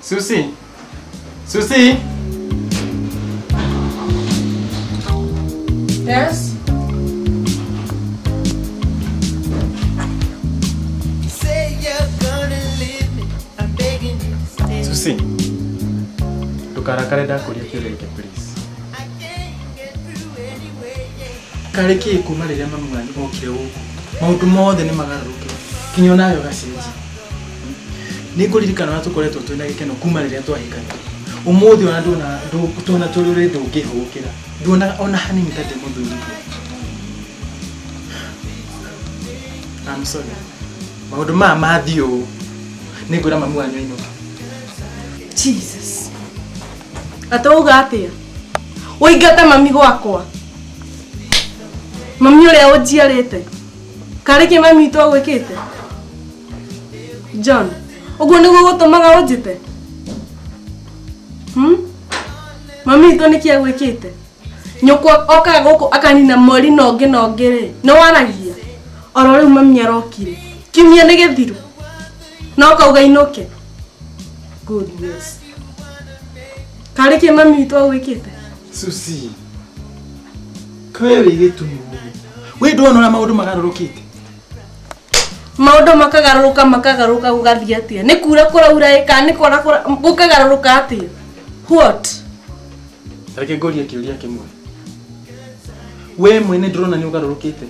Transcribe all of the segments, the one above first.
Susi. Susi. Yes? Susi. Ndukarakare ndakuria kĩũria gĩkĩ please. Karĩ kĩ kuma rĩrĩa mamu wanyu okire gũkũ? Maũndũ mothe nĩ magarũrũkire. Kinya onawe ũgacenjia. Nĩ ngũririkana ũrĩa tũkoretwo twĩna gĩkeno kuma rĩrĩa twahikanirie. Ũmũthĩ ona nduona tuona tũrĩ ũrĩ ndũngĩhũgũkĩra. Nduonaga ona hanini ta ndĩ mũthuri. I'm sorry. Maũndũ maya mathiĩ ũũ. Nĩ ngwĩra mamu wanyu ainũke. Jesus. Atauga atia? Ũingate mami gwakwa. Mami ũrĩa ũnjiarĩte. Karĩ kĩ mami witũ agwĩkĩte? John, ũguo nĩguo gũtũmaga ũnjĩte? Mami witũ nĩkĩ agwĩkĩte? Nyũkwa okaga gũkũ akanina mweri na ũngĩ na ũngĩ rĩ, nĩ waragia. Oro rĩu mami arokire. Kiumia nĩ gĩthiru. Na ũkauga inũke. Goodness. Karĩ kĩ mami witũ agwĩkĩte? Susi. Kawe wĩ gĩtumumu. We ndwona ũrĩa maũndũ magarũrũkĩte. Maũndũ makagarũrũka makagarũrũka gũgathiĩ atĩa? Nĩ kura kũraura ĩ kana nĩ kwara gũkagarũrũka atĩa? What? Reke ngũrie kĩũria kĩmwe. We mwene ndũrona nĩ ũgarũrũkĩte.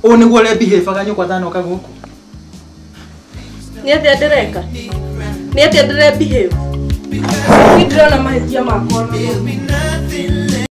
Ũũ nĩguo ũrĩa behave-aga nyũkwa atanoka gũkũ? Nĩ atĩa ndĩreka? Nĩ atĩa ndĩre behave? Niĩ ndĩrona mahĩtia makwa ona mo.